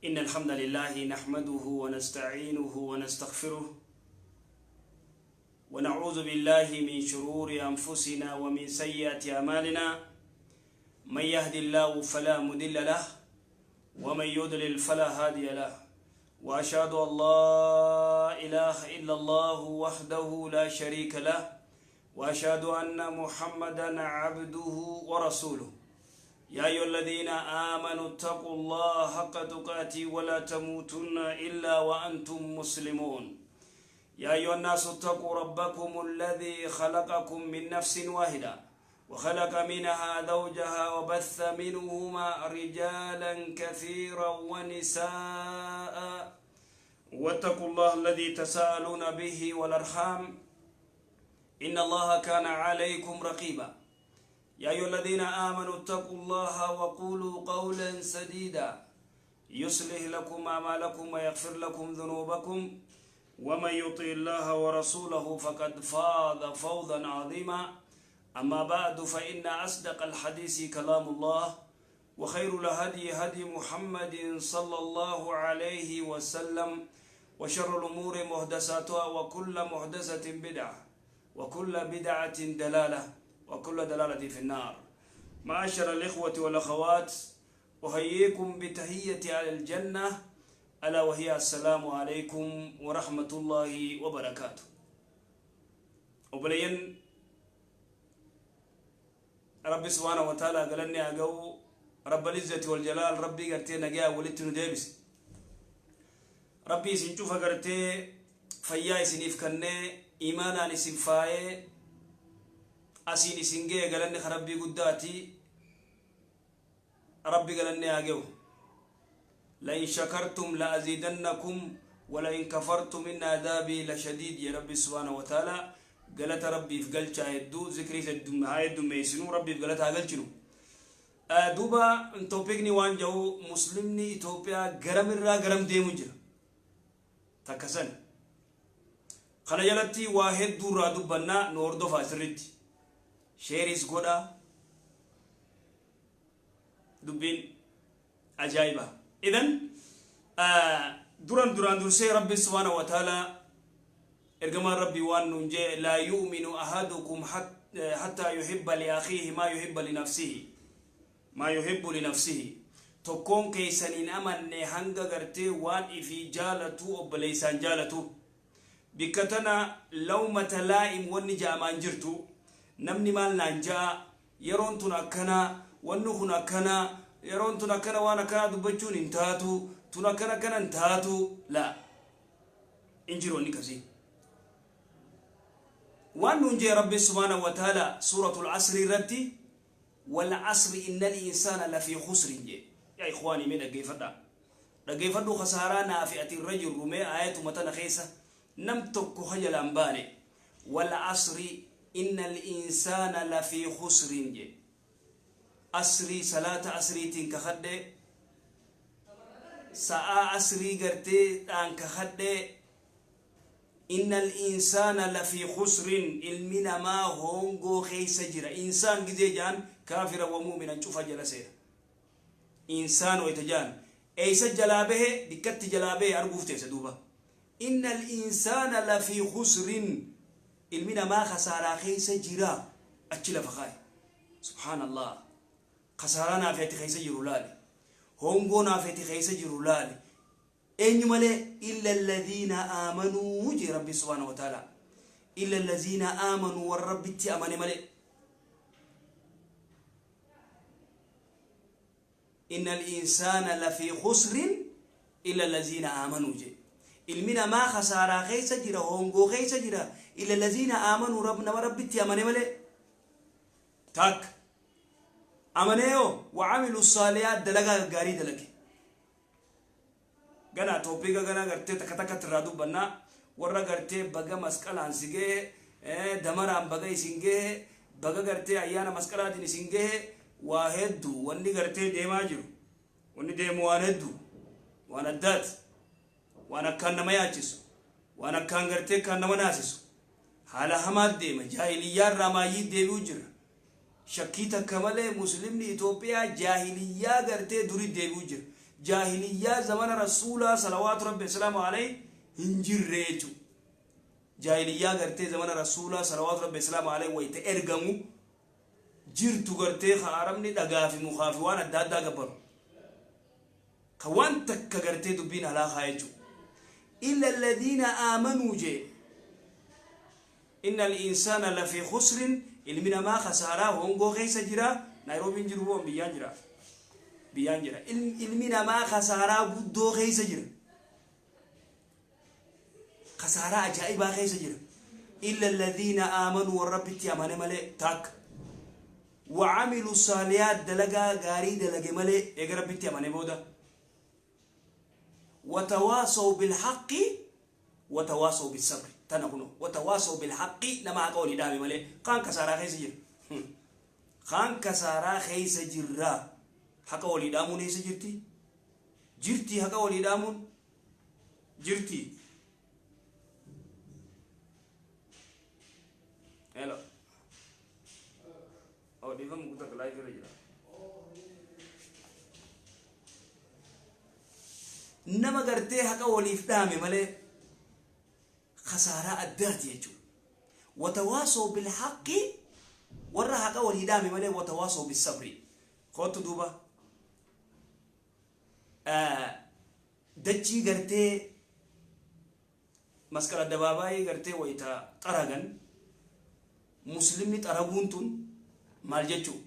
إن الحمد لله نحمده ونستعينه ونستغفره ونعوذ بالله من شرور أنفسنا ومن سيئات أعمالنا. من يهد الله فلا مضل له ومن يضلل فلا هادي له، وأشهد أن لا إله إلا الله وحده لا شريك له، وأشهد أن محمدا عبده ورسوله. يا أيها الذين آمنوا اتقوا الله حق تقاته ولا تموتن إلا وأنتم مسلمون. يا أيها الناس اتقوا ربكم الذي خلقكم من نفس واحدة وخلق منها زوجها وبث منهما رجالا كثيرا ونساء، واتقوا الله الذي تساءلون به والأرحام إن الله كان عليكم رقيبا. يا أيها الذين آمنوا اتقوا الله وقولوا قولا سديدا يصلح لكم أعمالكم ويغفر لكم ذنوبكم، ومن يطع الله ورسوله فقد فاز فوزا عظيما. أما بعد، فإن أصدق الحديث كلام الله، وخير الهدي هدي محمد صلى الله عليه وسلم، وشر الأمور محدثاتها، وكل محدثة بدعة، وكل بدعة دلالة، وكل دلالة في النار. معاشر الإخوة والأخوات، أحييكم بتحية على الجنة، ألا وهي السلام عليكم ورحمة الله وبركاته. Obboleeyyan Rabbi سبحانه وتعالى galanni haa ga'u. رب العزة والجلال Rabbii gartee nagaa walitti nu deebise. Rabbii isin cufa gartee fayyaa isiniif kennee, imaanaan isin faayee, asiin isin ga'e, galanni ka Rabbii guddaati. Rabbi galanni haa ga'u. لئن شكرتم لأزيدنكم ولئن كفرتم إن عذابي لشديد. يا ربي سبحانه وتعالى galata Rabbiif galchaa. Hedduu zikrii haa heddummeessinuu, Rabbiif galata haa galchinu. Duuba topicni waan jedhu, muslimni Itoophiyaa garamirraa garam deemu jira? Takka san kana jalatti waa hedduurraa dubbannaa, nu hordofaa sirritti, shareis godhaa. Dubbiin ajaa'iba. Idan duraan dursee Rabbi سبحانه وتعالى, ergamaan Rabbii waan nuun jee: لا يؤمن أحدكم حتى يحب لأخيه ما يحب لنفسه، ما يحب لنفسه. Tokkoon keessaniin amanne hanga gartee waan ifii jaalatu obboleessaan jaalatu. Bikka tana لومة لائم wanni jaamaan jirtu, namni maal naan ja'a, yeroon tun akkana, wanni kun akkana, yeroon tun akkana, waan akkanaa dubbachuun hin taatu, tun akkana akkana hin taatu, laa, hin jiru wanni kasii. Waan nuun jee Rabbi سبحانه وتعالى سورة العصر irratti: والعصر إن الإنسان لفي خسر jee. Yaa ikhwaanii, mee dhaggeeffadhaa, dhaggeeffadhu. Khasaaraa naafi ati irra jirru mee aayatuma tana keessa nam tokko hajalaan baane. والعصر إن الإنسان لفي خسر jee. Asrii, salaata asriitiin kakadhe, sa'aa asrii gartee dhaan kakadhe. إن الإنسان لفي خسر, ilmi namaa hongoo keessa jira. إنسان gizee jaan كافرا ومؤمنا cufa jala seera. إنسان wayta jaan eeysa jalaa bahe, bikkatti jalaa bahe arguuf teessa. Duuba إن الإنسان لفي خسر, ilmi namaa khasaaraa keessa jira. Achi lafa kaaye. سبحان الله, khasaaraa naafeeti keessa jiru laale, hongoo naafeeti keessa jiru laale. Eenyu malee? إلا الذين آمنوا jee Rabbi سبحانه وتعالى. إلا الذين آمنوا, warra Rabbitti amane malee. إن الإنسان لفي خسر إلا الذين آمنوا jee. Ilmi namaa khasaaraa keessa jira, hongoo keessa jira. إلا الذين آمنوا, rab nama Rabbitti amane malee. Tak amaneeyoo, وعملوا الصالحات, dalagaa gaarii dalage. Gana topica gana gartee takka takkatti irraa dubbannaa. Warra gartee baga masqalaan si gahe, damaraan baga isin gahe, baga gartee ayyaana masqalaatiin isin gahe, waa hedduu wanni gartee deemaa jiru, wanni deemu waan hedduu, waan addaati, waan akkaan nama yaachisu, waan akkaan gartee akkaan nama naasisu. Haala hamaa deema, jaahiliyyaa irraa maayyii deebi'u jira. Shakkii takka malee muslimni Itoophiyaa jaahiliyyaa gartee durii deebi'u jira. Jaahiliyyaa zamana Rasuulaa salawaatu Rabbi salaamu alayhi hin jirre jechuudha. Jaahiliyyaa gartee zamana Rasuulaa salawaatu Rabbi salaamu alayhi wayita ergamu jirtu gartee ka Arabni dhagaa fi mukaa fi waan adda addaa gabbaru. Ka waan takka gartee dubbiin halaakaa jechuudha. Illa alladhiina aamanuu jee. Inna al-insaana lafii khusrin, ilmi namaa khasaaraa hongoo keessa jira. Naayiroobiin jiru moo biyyaan jira? Biyyaan jira. Ilmi namaa khasaaraa guddoo keessa jira. Khasaaraa ajaa'ibaa keessa jira. Illa alladhiina aamanuu, warra Rabbitti amane malee takka. Wacamilu saaliyaat, dalagaa gaarii dalage malee eega Rabbitti amane booda. Watawaasaw bilhaqqi watawaasaw bisabri, tana kuno watawaasaw bilhaqqi, nama haqa walii dhaame malee kaan kasaaraa keessa jira. Kaan kasaaraa keessa jirra. Haqa walii dhaamuun eessa jirti? Jirti, haqa walii dhaamuun jirti. Hello. Oh, dhiifama guutaa live irra jira. Nama gartee haqa waliif dhaame malee khasaaraa addaati jechuudha. Watawaasaw bilhaqqi, warra haqa walii dhaame malee, watawaasaw bisabri. Kootu duuba. Dachii gartee masqala addabaabaayii gartee wayita xaragan, muslimni xaraguun tun maal jechuu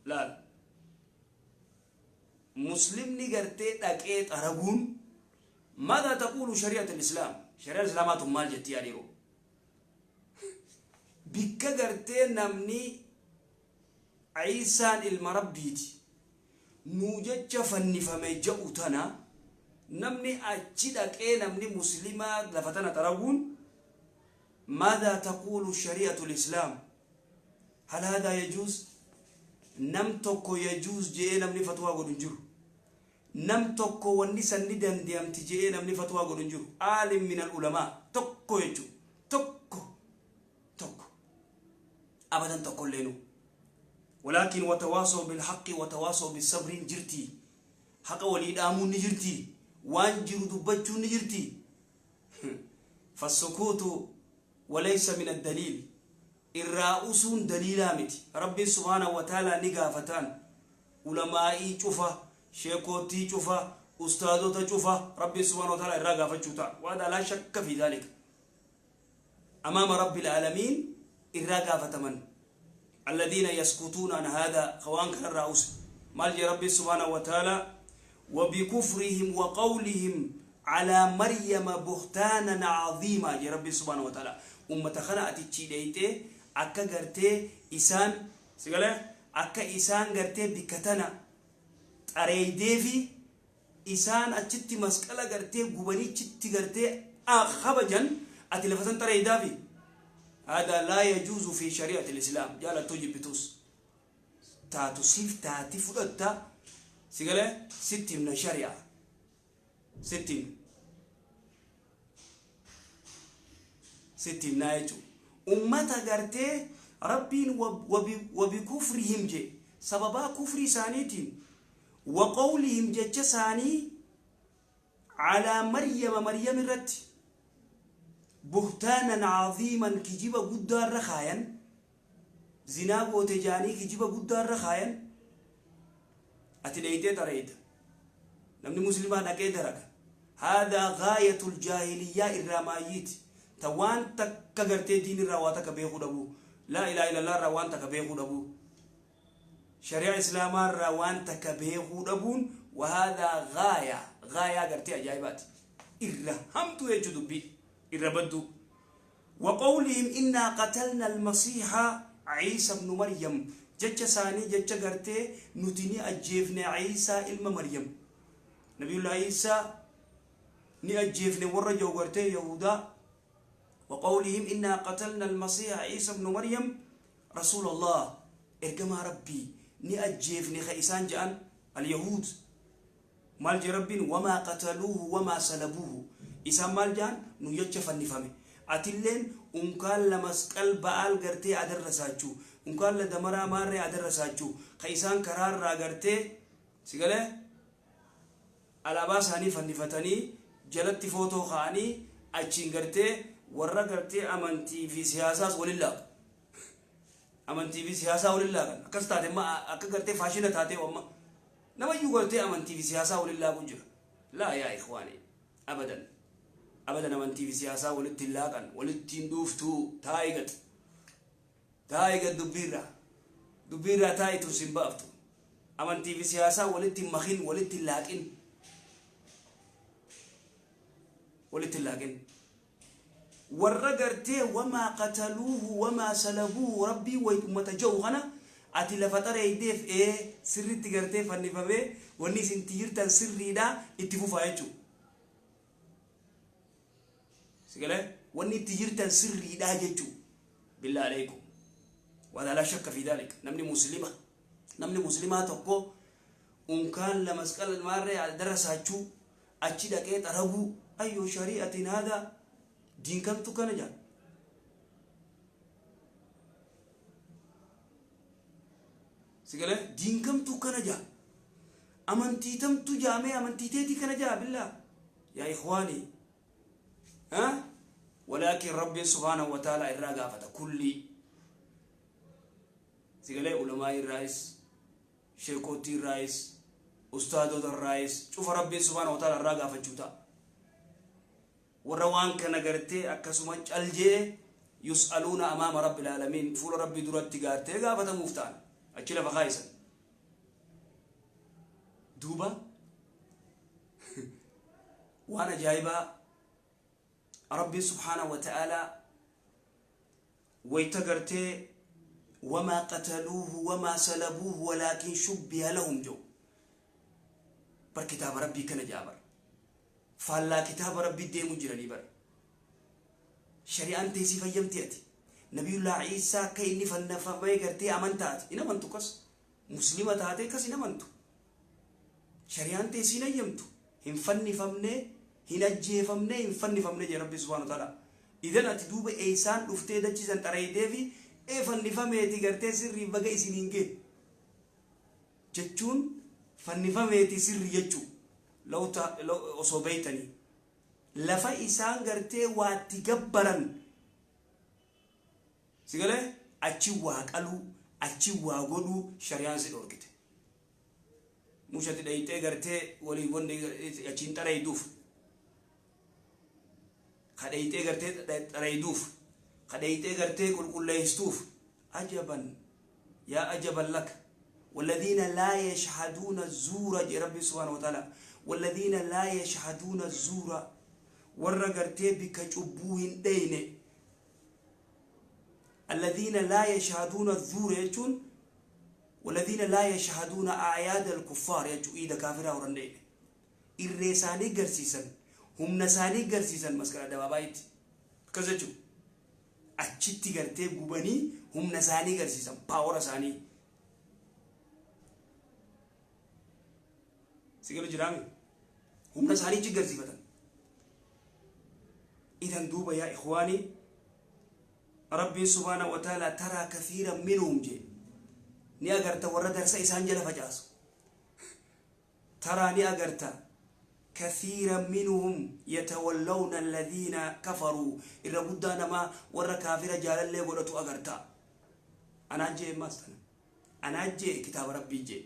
laal? Muslimni gartee dhaqee xaraguun, ماذا تقول شريعة الإسلام? Shari'aan islaamaa tun maal jetti yaa dhiiroo? Bikka gartee namni Ciisaan ilma Rabbiiti nuu jecha fannifame je'u tana, namni achi dhaqee, namni muslimaa lafa tana xaraguun, ماذا تقول شريعة الإسلام? هل هذا يجوز? Nam tokko يجوز je'ee namni fatwaa godhu hin jiru. Nam tokko wanni sanni dandeemti je'ee namni fatwaa godhu hin jiru. عالم من العلماء tokko jechuu, tokko tokko abadan tokko illeenu. ولكن وتواصوا بالحق وتواصوا بالصبر jirti. Haqa walii dhaamuun ni jirti. Waan jiru dubbachuun ni jirti. فالسكوت وليس من الدليل, irraa usuun daliilaa miti. Rabbiin سبحانه وتعالى ni gaafataan ulamaa'ii cufa, sheekootii cufa, ustaadota cufa. Rabbiin سبحانه وتعالى irraa gaafachuu ta'a. وهذا لا شك في ذلك. أمام رب العالمين irraa gaafataman. الذين يسكتون عن هذا, خوان كان الرؤوس مال ربي سبحانه وتعالى: وبكفرهم وقولهم على مريم بهتانا عظيما. يا ربي سبحانه وتعالى أمة خنا أتيتشي akka gartee isaan sigale, akka isaan gartee bikka tana xareeydee fi isaan achitti masqala gartee gubanichitti gartee kabajan, ati lafa san xareeydaafi. هذا لا يجوز في شريعة الإسلام. جالتو جبتوس taatu siif taati fudhatta sigale. Sitti himna, shari'a sitti himna, sitti himnaa jechuudha. Ummata gartee Rabbiin وبكفرهم je, sababaa kufrii isaaniitiin, وقولهم, jecha isaanii, على مريم, Maryam irratti, بهتانا عظيما, kijiba guddaa irra kaayan. Zinaa goote jaanii kijiba guddaa irra kaayan. Ati dheeytee xareeyta, namni muslimaa dhaqee daraga. هذا غاية الجاهلية, irraa maayyiiti ta waan takka gartee diin irraa waa takka beekuu dhabuu, لا إله إلا الله irraa waan takka beekuu dhabuu, shari'a islaamaa irraa waan takka beekuu dhabuun. وهذا غاية غاية gartee ajaa'ibaati, irra hamtuu jechuu, dubbii irra badduu. وقولهم إنا قتلنا المسيح عيسى ابن مريم, jecha isaanii, jecha gartee nuti ni ajjeefne Ciisaa ilma Maryam, Nabiyullah Ciisaa ni ajjeefne warra jiru gartee Yahudaa. وقولهم إنا قتلنا المسيح عيسى ابن مريم رسول الله, ergamaa Rabbii ni ajjeefne ka isaan je'an اليهود. Maal jee Rabbiin? وما قتلوه وما صلبوه. Isaan maal je'an? Nu jecha fannifame. Atilleen unkaan la masqal ba'aal gartee adarra saachuu, unkaan la damaraa maarree adarra saachuu, ka isaan karaarraa gartee sigalee. Alaabaa isaanii fannifatanii jalatti footoo kaa'anii achiin gartee warra gartee amantii fi siyaasaas waliin laaqu. Amantii fi siyaasaa waliin laaqan. Akkas taate amma akka gartee faashina taatee amma namayyuu gartee amantii fi siyaasaa waliin laaqu jira. Laa yaa ikhwaani, abadan abadan, amantii fi siyaasaa walitti hin laaqan, walitti hin dhuuftuu. Taa'i gad, taa'i gad, dubbiirraa dubbiirraa taa'itu sin baaftu. Amantii fi siyaasaa walitti hin makin, walitti hin laaqin, walitti hin laaqin. Warra gartee "وما قتلوه وما صلبوه" rabbii way ummata ja'u kana ati lafa xareeydeef ee sirritti gartee fannifamee wanni isin jirtan sirriidha, itti fufaa jechuudha. Sigalee wanni itti jirtan sirriidha jechuudha. بالله عليكم، وهذا لا شك في ذلك. Namni muslimaa tokko unkaan la masqala maarree darasaachuu achi dhaqee xaraguu, أي شريعة هذا؟ Diin kamtu kana jaa? Sigalee diin kamtu kana jaa? Amantii tamtu jaamee amantii teetii kana jaa? بالله يا إخواني، ها، ولكن ربي سبحانه وتعالى irraa gaafata kulli. Sigalee ulamaa irraayis, sheekootii irraayis, ustaadota irraayis, cufa rabbiin سبحانه وتعالى irraa gaafachuu ta'a. Warra waan kana gartee akkasuma caljee يسألون أمام رب العالمين, fuula rabbii duratti gaartee gaafatamuuf ta'an achi lafa kaayisan. Duuba waan ajaa'ibaa rabbiin سبحانه وتعالى wayta gartee "وما قتلوه وما صلبوه ولكن شبه لهم" jedhu bar. Kitaaba rabbii kana jaa bar. Faallaa kitaaba rabbii deemu jiranii bar. Shari'aan teessii fayyamti. Ati nabiyullaa Ciisaa akka inni fannifamee gartee amantaati hin amantu, kas muslima taatee kas hin amantu. Shari'aan teessii hin ayyamtu. Hin fannifamne, hin ajjeefamne, hin fannifamne jee rabbi سبحانه وتعالى. Idan ati duuba eeysaan dhuftee dachiisan xareeytee fi ee fannifameeti gartee sirrii baga isin hin gee jechuun fannifameeti sirri jechuu osoo beeytanii lafa isaan gartee waatti gabbaran sigalee achi waa qaluu, achi waa godhuu shari'aan si dhorkite. Mushati dhayxee gartee walii wanni achiin xareeyduuf, kadhayxee gartee xareeyduuf, kadhayxee gartee qulqulleeystuuf. عجبا يا عجبا لك. والذين لا يشهدون الزور جي ربي سبحانه وتعالى. والذين لا يشهدون الزور, warra gartee bikka cubbuu hin dheyne. الذين لا يشهدون الزور jechuun والذين لا يشهدون أعياد الكفار jechuu. Iida kaafiraa horan dheyne, irree isaanii garsiisan, humna isaanii garsiisan maskara dabaabaayiti akkas jechuu. Achitti gartee gubanii humna isaanii garsiisan, power isaanii. Si galu jiraame? Humna isaanii achi garsiifatan. Idan duuba yaa إخواني, rabbiin سبحانه وتعالى "ترى كثيرا منهم" jee. Ni agarta warra darsa isaan jala facaasu. ترى, ni agarta, كثيرا منهم يتولون الذين كفروا, irra guddaa namaa warra kaafira jaalallee godhatu agarta. Anaa jee maastana, anaa jee, kitaaba rabbii jee.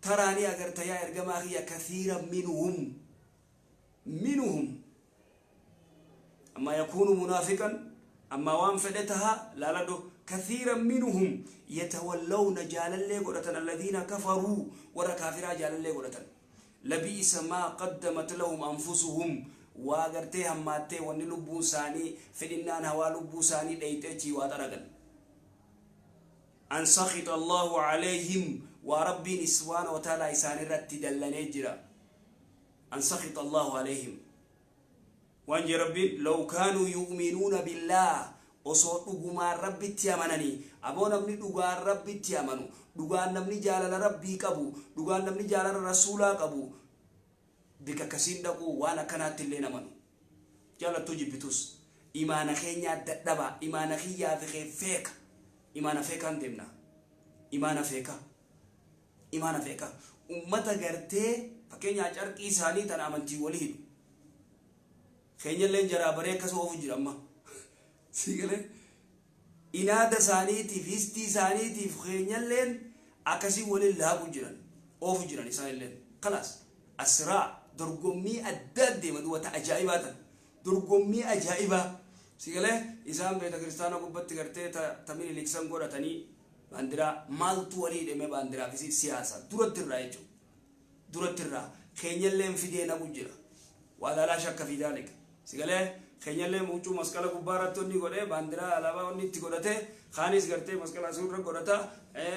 ترى, ni agarta yaa ergamaa kiyya, كثيرا منهم. منهم أما يكون منافقا أما waan fedhe taha laaladhu. كثيرا منهم يتولون, jaalallee godhatan, الذين كفروا, warra kaafiraa jaalallee godhatan. لبئس ما قدمت لهم أنفسهم, waa gartee hammaattee wanni lubbuun isaanii fedhinnaan hawaa lubbuu isaanii dheyxeechii waa xaragan. أن سخط الله عليهم, waa rabbiin سبحانه وتعالى isaan irratti dallanee jira. أن سخط الله عليهم waan jee rabbiin. لو كانوا يؤمنون بالله, osoo dhugumaan rabbitti amananii. Aboo, namni dhugaan rabbitti amanu, dhugaan namni jaalala rabbii qabu, dhugaan namni jaalala rasuulaa qabu, bika akkasiin dhaqu waan akkanaatti illee amanu. Jaalattuu jibbitus imaana keenyaa dadhaba. Imaana kiyyaa fi feeka, imaana feekaan deemna, imaana feeka, imaana feeka. Ummata gartee Fakkeenyaa carqii isaanii tan amantii walii hidhu. Keenyalleen jaraa baree akkas oofu jira amma. Siigalee inaada isaaniitiif histii isaaniitiif keenyalleen akkasii waliin laaqu jiran oofu jiran isaanilleen. Kalaas asraa dorgommii adda deema duuba ta ajaa'ibaa tan dorgommii ajaa'ibaa. Siigalee isaan beeta kiristaana gubbatti gartee ta Miniliksan godhatanii baandiraa maaltu walii hidhame baandiraa fi siyaasa duratti irraa jechuudha. Duratti irraa keenyalleen fidee naqu jira. Waalaalaa shakka fi daalika. Sigalee keenyallee huccuu masqala gubbaa irratti onni godhee baandiraa alaabaa onni itti godhatee kaanis gartee masqala asirra godhata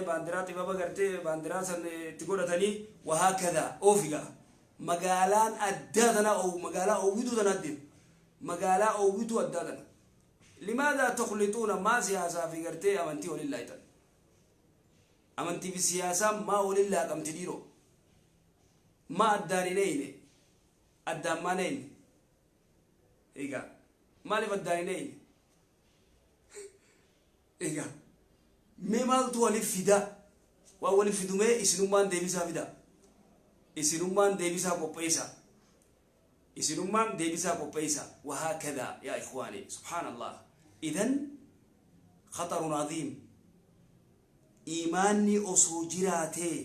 baandiraa xibaba gartee baandiraa san itti godhatanii wahaa kadaa oofigaa. Magaalaan addaa tana oowu magaalaa oowwituu tana deemu. Magaalaa oowwituu addaa tana. Limaadaa tukhliixuuna maa siyaasaa fi gartee amantii waliin laayitan. Amantii fi siyaasaa maa waliin laaqamti dhiiroo. Ma addaan hin eeyne addaan maan eeyne egaa maaliif addaan hin eeyne egaa mee maaltu waliif fida waan waliif fidumee isinummaan deebisaa fida isinummaan deebisaa qopheessa isinummaan deebisaa qopheessa wahaakadha yaa ikhwaani subhaanallah idan khatarun aziim iimaanni osoo jiraatee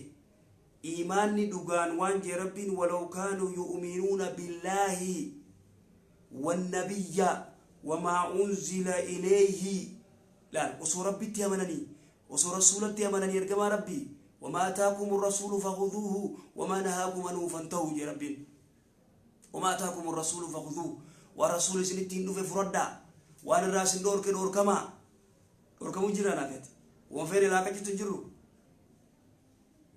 iimaanni dhugaan waan jee rabbiin walaw kaanuu yu'minuuna billaahi wannabiyya wamaa unzila ilayhi laal osoo rabbitti amananii osoo rasuulatti amananii ergamaa rabbii wamaa ataakum rasuulu fakhuduuhu wamaa nahaakum anhu fantahuu jee rabbiin wamaa ataakum rasuulu fakhuduuhu waan rasuuli isinittiin dhufe furadhaa waan irraa isin dhoorke dhoorkamaa dhoorkamuu jira naafeeti waan fedhe laaqachuutti hin jirru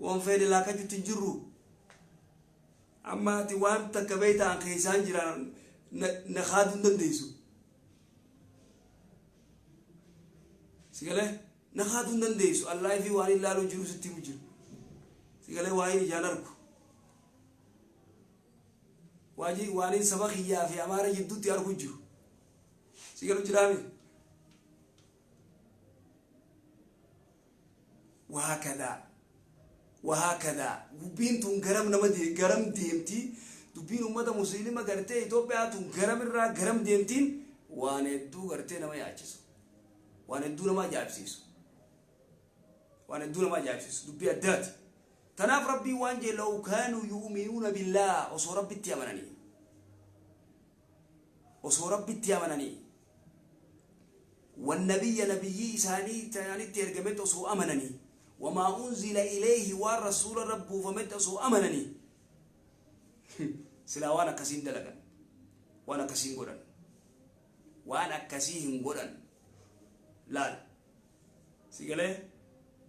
waan fedhe laaqachuutti hin jirru amma ati waan takka beektaan keessaan jiran na kaaduu hin dandeessu sigalee na kaaduu hin dandeessu allaa fi waan ilaaluu jiru sitti himu jiru sigalee waa hin ijaan argu waan hin saba kiyyaa fi amaara jidduutti argu jiru sigalu jiraame وهكذا وهكذا dubbiin tun garam nama garam deemti dubbiin ummata musliima gartee Itoophiyaa tun garam irraa garam deemtiin waan hedduu gartee nama yaachisu waan hedduu nama ajaa'ibsiisu waan hedduu nama ajaa'ibsiisu dubbii addaati. Tanaaf rabbii waan jee law kaanuu yu'minuuna billaa osoo rabbitti amananii osoo rabbitti amananii والنبي نبي إساني تانيت يرجمت أسو أمنني وما أنزل إليه والرسول ربه فمت أسو أمنني سلا وانا كسين دلقا وانا كسين قرن وانا كسين قرن لا سيقاله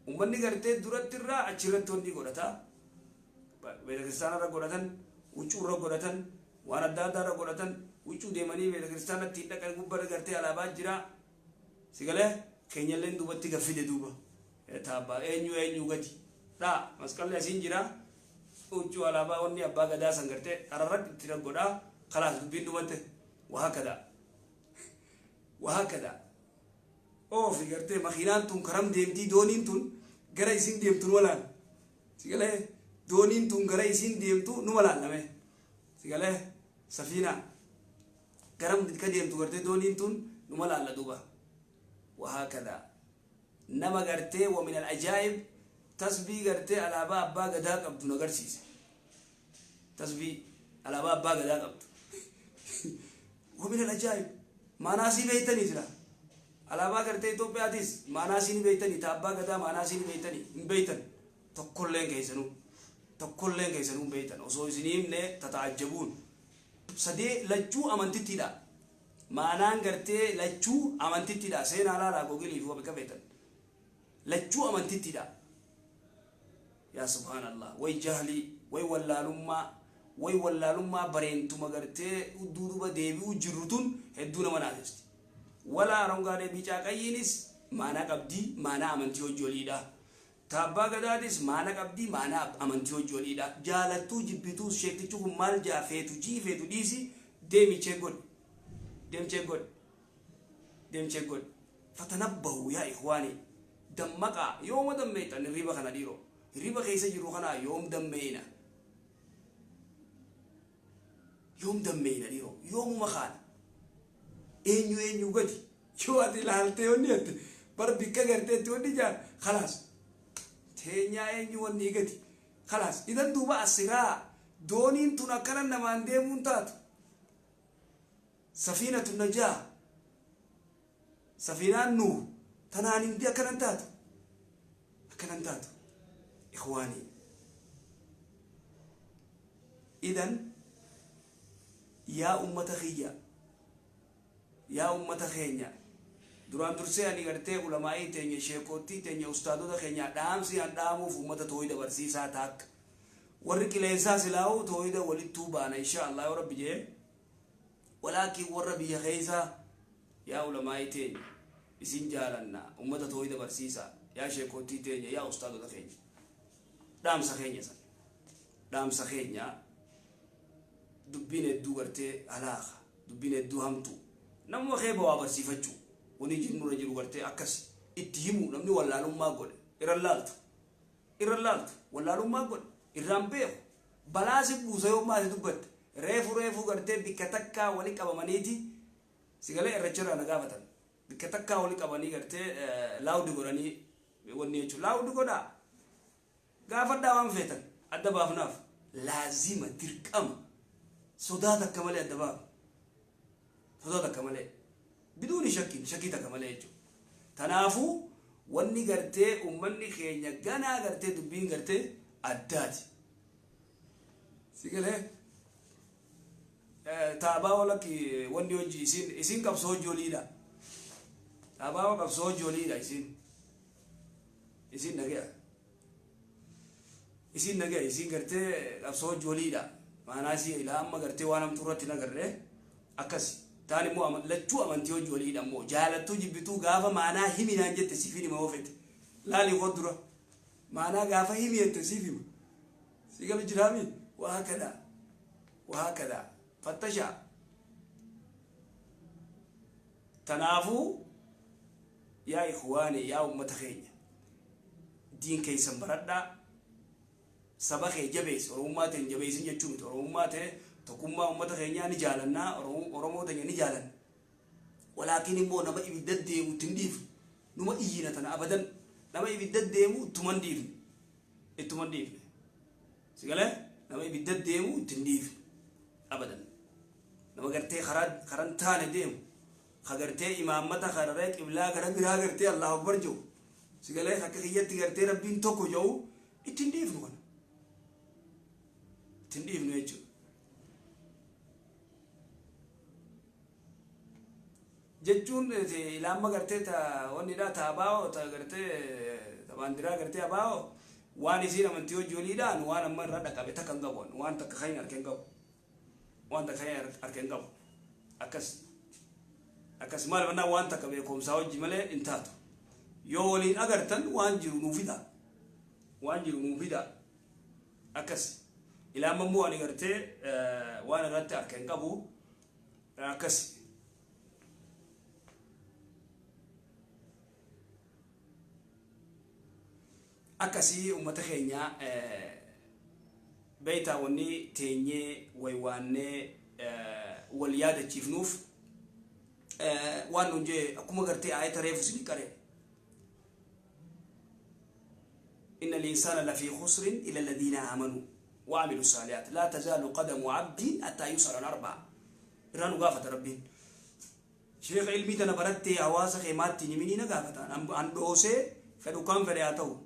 ومني قرتي درت الرا أجرت وندي قرتا بيتا را قرتن وچو را قرتن وانا دادا را قرتن وچو ديماني بيتا كريستانا تيتا كان قبر قرتي على باجرا sigalee keenyalleen duubatti gaffide duuba taabaa eenyu eenyu gadi dhaa masqalli asiin jira huccuu alaabaa wanni abbaa gadaa san gartee ararratti itti godhaa kalaas dubbiin dhumatte wahaakada wahaakada oofi gartee makiinaan tun karam deemtii dooniin tun gara isin deemtu numa laal sigalee dooniin tun gara isin deemtu numa laallame sigalee safiina garam ka deemtu gartee dooniin tun numa laalla duuba وهكذا نما غرتي ومن العجائب تسبي غرتي على باب با غدا قبض نغرسيس تسبي على باب با غدا قبض ومن العجائب ما ناسي بيتني ترى على با غرتي ኢትዮጵያቲስ ما ناسي بيتني تابا غدا ما ناسي بيتني بيتن تكلين كيسنو تكلين كيسنو بيتن osoo isinimne tata'ajjabuun sadee lachuu amantittiidha maanaan gartee lachuu amantittiidha seenaa laalaa googilii fi bakka feetan lachuu amantittiidha yaa subhaanallah way jahlii way wallaalummaa way wallaalummaa bareentuma gartee duuduba deebi'uu jirru tun hedduu nama naasesti walaa arongaadhee biicaa qayyiinis maanaa qabdii maanaa amantii hojii oliidha taabbaa gadaatis maanaa qabdii maanaa amantii hojii oliidha jaalattuu jibbituu sheektichi kun maal jaa feetu jii feetu dhiisi deemichee godhi deemchee godhi deemchee godhi fatanabbahu yaa ikhwaani dammaqaa yooma dammeeytan hirriba kana dhiiroo hirriba keessa jiru kana yoom dammeeyna Yoom dammeeyna dhiiroo? Yoomuma kaana? Eenyu eenyu gadi? Yoo ati ilaaltee wanni jette bar bikka garteetti wanni jaan khalaas. Teenyaa eenyu wanni gadi? Khalaas. Idan duuba asiraa dooniin tun akkana namaan deemuun taatu. Safiinatu najaa. Safiinaan Nuuh tanaan hindi akkanan taatu. Akkanan taatu. Ikhwaanii. Idan yaa ummata kiyya, yaa ummata keenya, duraan dursee ani gartee ulamaa'ii teenya, sheekottii teenya, ustaadota keenya dhaamsi an dhaamuuf ummata toohida barsiisaa taakka. Warri qileensaa silaa'uu toohida walittuu baana insha Allah yoo Rabbi jee. Walaakin warra biyya keessaa, yaa ulamaa'ii teenya, isin jaalanna, ummata toohida barsiisaa, yaa sheekottii teenya, yaa ustaadota keenya. Dhaamsa keenya san. Dhaamsa keenya dubbiin hedduu gartee halaaka, dubbiin hedduu hamtu. Namuma kee bawaa barsiifachuu wani jinnurra jiru gartee akkas itti himuu. Namni wallaalummaa godhe irran laaltu, irran laaltu, wallaalummaa godhe irraan beeku balaa si buusa. Yoo maati dubbatte reefu reefu gartee bikka takkaa wali qabamaniiti sigalee irracharraa na gaafatan, bikka takkaa wali qabanii gartee loud godhanii wanni jechuun loud godhaa gaafadhaa waan feetan adda baafnaaf. Laazima dirqama sodaa takka malee adda baafna, sodaa takka malee, biduuni shakkiin shakkii takka malee jechuudha. Tanaafuu wanni gartee ummanni keenya ganaa gartee dubbiin gartee addaati. Si galee taabaa walakki wanni hojii isin qabsoo hojii oliidha. Taabaa qabsoo hojii oliidha isin nagaya. Isin nagaya, isin gartee qabsoo hojii oliidha. Maanaa isii ilaa amma gartee waan hamtuu irratti nagarree akkas taan immoo lachuu amantii hojii oliidha immoo jaalattuu jibbituu gaafa maanaa himinaan jette siif hima yoo fete. Laalii koo dura maanaa gaafa himi jette siif hima. Si galu jiraami waa kada waa kada fattashaa. Tanaafuu yaa ikhwaani, yaa ummata keenya, diin keessan baradhaa, saba kee jabeessi. Oromummaa ta'e hin jabeessin jechuu miti. Oromummaa ta'e, tokkummaa ummata keenyaa ni jaalannaa, Oromoo teenya ni jaalanna. Walaakin immoo nama ibidda deemu ittiin dhiifnu, numa iyyina tana abadan. Nama ibidda deemu ittuman dhiifne, ittuman dhiifne. Si galee nama ibidda deemu ittiin dhiifne abadan. Nama gartee karaa karan taane deemu, ka gartee imaammata kararee qiblaa gara biraa gartee Allahu Akbar jiru, si galee akka kiyyatti gartee Rabbiin tokko jedhu ittiin dhiifnu, kana ittiin dhiifnu jechuudha. Jechuun ilaamma gartee ta wannidha, ta abaa'oo, ta gartee ta baandiraa gartee abaa'oo, waan isiin amantii hojii oliidhaan waan amma irra dhaqabe takka hin qabu, waan takka kan hin arke hin qabu, waan takka kan hin arke hin qabu. Akkas akkas maal mannaa waan takka beekumsaa hojii malee hin taatu. Yoo waliin agartan waan jiru nuu fida, waan jiru nuu fida. Akkas ilaamma immoo ani gartee waan irratti arke hin qabu akkas. Akkasii ummata keenya beeytaa wanni teenyee waywaannee wal yaadachiifnuuf waan nun jee akkuma gartee aayata reefu isinii qare: إن الإنسان لفي خسر إلا الذين آمنوا وعملوا الصالحات لا تزال قدم عبد حتى يسأل عن أربع. Irraa nu gaafata Rabbiin. Sheekh, ilmii tana barattee hawaasa kee maatti himinii na gaafata. An dhoosee fedhu kan fedhe haa ta'u,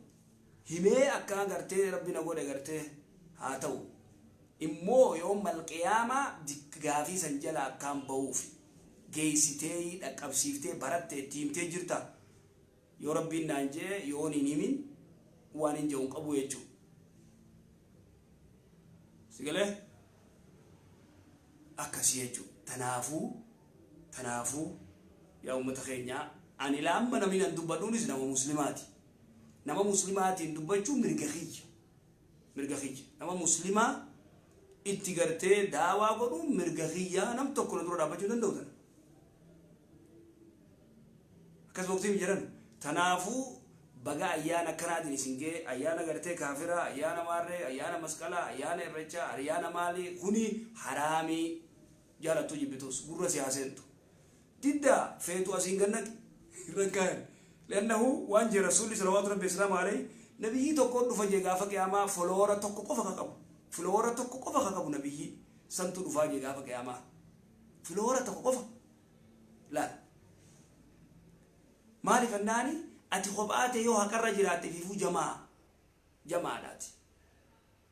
himee akka gartee Rabbi na godhe gartee haa ta'u, immoo yoo malqiyaamaa gaafii san jala akkaan ba'uuf geessitee dhaqqabsiiftee barattee itti himtee jirta yoo Rabbiin naan jee yoon hin himin waan hin jedhu qabu jechuudha. Si galee akkasii jechuudha. Tanaafuu yaa uummata keenyaa, ani laamma namni an dubbadhuunis nama muslimaati. Nama muslimaatiin dubbachuun mirga kiyya. Mirga kiyya. Nama muslimaa itti gartee daawaa godhuun mirga kiyyaa, nam tokko na dura dhaabbachuu danda'u tana. Akkas waqtiin jedhan. Tanaafuu Baga ayyaana akkanaatiin isin ga'e, ayyaana gartee kaafiraa, ayyaana maarree, ayyaana masqalaa, ayyaana irrechaa, ayyaana maalii kuni haraamii. Jaalattuu jibbitus gurra si haa seentu. Diddaa feetu asiin gannaqi irra kaayan. Li'annahu waan jee Rasuulli salawaatu rabbi islaamu alayhi nabiyyii tokko dhufa jee gaafa qiyaamaa foloora tokko qofa ka qabu. Filoora tokko qofa ka qabu nabiyyii santu dhufaa jee gaafa qiyaamaa. Filoora tokko qofa. Laal. Maaliif annaani ati kophaa ta'e yoo haqarra jiraatte fiifuu jamaa jamaadhaati.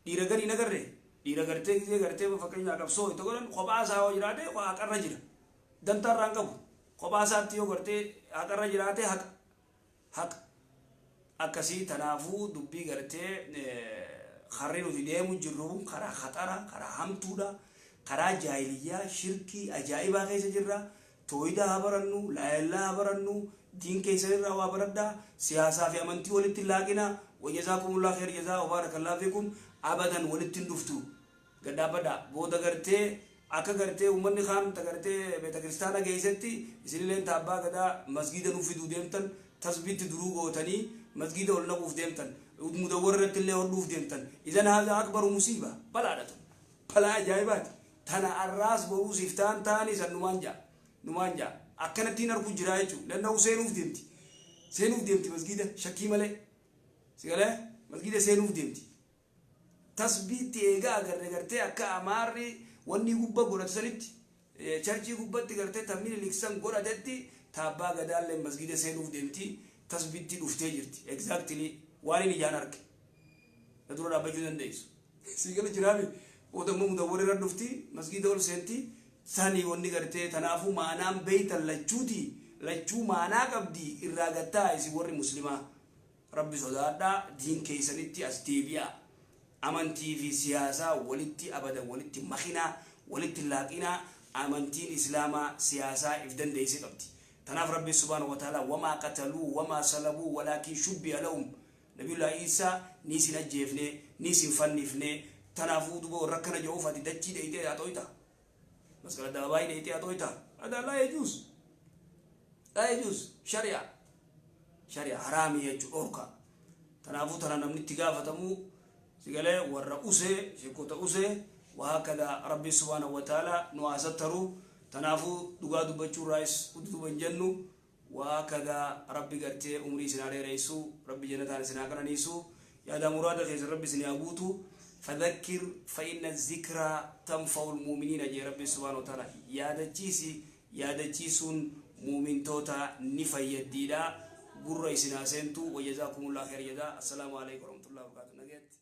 Dhiira garii hin agarree? Dhiira gartee gizee gartee fakkeenyaa qabsoo itti godhan kophaa isaa yoo jiraate haqarra jira. Dantaa irraa hin qabu. Kophaa isaatti yoo gartee haqarra jiraate haqa. Haqa. Akkasii tanaafuu dubbii gartee karri nuti deemu jirru kun karaa khaxara, karaa hamtuudha, karaa jaahiliyyaa, shirkii ajaa'ibaa keessa jirra. Toohidaa haa barannu, laa ilaaha haa barannu, diin keessan irraa waa baradhaa, siyaasaa fi amantii walitti hin laaqinaa, wajazaakumullah kheer jazaa wa baarakallahu fiikum, abadan walitti hin dhuftu. Gad dhaabbadhaa. Booda gartee akka gartee ummanni kaan ta gartee beetakiristaana geessetti isinilleen ta abbaa gadaa masgiida nuuf fiduu deemtan, tasbiitti duruu gootanii masgiida ol naquuf deemtan, mudawwara irratti illee hodhuuf deemtan. Idan haadha akbaru musiiba, balaadha tun. Balaa ajaa'ibaati. Tana arraas boruus iftaan taani san numaan ja'a. Numaan ja'a. Akkanattiin arku jiraa jechuudha. Danda'u seenuuf deemti. Seenuuf deemti masgiida shakkii malee. Si galee masgiida seenuuf deemti. Tasbiitti eegaa agarre gartee akka amaarri wanni gubba godhatu sanitti charchii gubbatti gartee ta Minilik san godhatetti ta abbaa gadaallee masgiida seenuuf deemti. Tasbiitti dhuftee jirti. Exactly waan inni ijaan arge. Na dura dhaabbachuu dandeessu. Sii gala jiraami. Booda immoo mudawwara irra dhufti masgiida ol seenti. Sani wanni gartee tanaafuu maanaan beeytan lachuuti lachuu maanaa qabdi irraa gattaa isin warri muslimaa. Rabbi sodaadhaa, diin keessanitti as deebi'aa. Amantii fi siyaasaa walitti abadan walitti makinaa, walitti laaqinaa. Amantiin islaamaa siyaasaa if dandeesse qabdi. Tanaaf Rabbi subhaanahu wa ta'ala wamaa qataluu wamaa salabuu walaakin shubbiha lahum. Nabiyullaahi Iisaa ni isin ajjeefne, ni isin fannifne, tanaafuu duba warra akkana ja'uuf ati dachii dheeyxee haxooyta? Masqala addababaayii dheeyxee haxooyta? Hadaa laa yajuuz. Laa yajuuz. Shari'a. Shari'a haraamii jechuu dhorka. Tanaafuu tana namni itti gaafatamu si galee warra usee, sheekota usee, wahaakada Rabbi subhaanahu wa ta'ala nu haa sattaru. Tanaafuu dhugaa dubbachuu irraayis udduuba hin jennu. Wahaakada Rabbi gartee umrii isin haa dheereysu, Rabbi jannataan isin haa qananiisu, yaadaa muraada keessan Rabbi isin haa guutu. Fadhakkir fa inna zikraa tanfa'ul mu'miniina jee Rabbi subhaanahu wa ta'ala. Yaadachiisi, yaadachiisuun mu'mintoota ni fayyaddiidha. Gurra isin haa seentu. Wajazaakumullah khayr jazaa. Assalaamu alaikum warahmatullahi wabarakatuh. Nagayatti.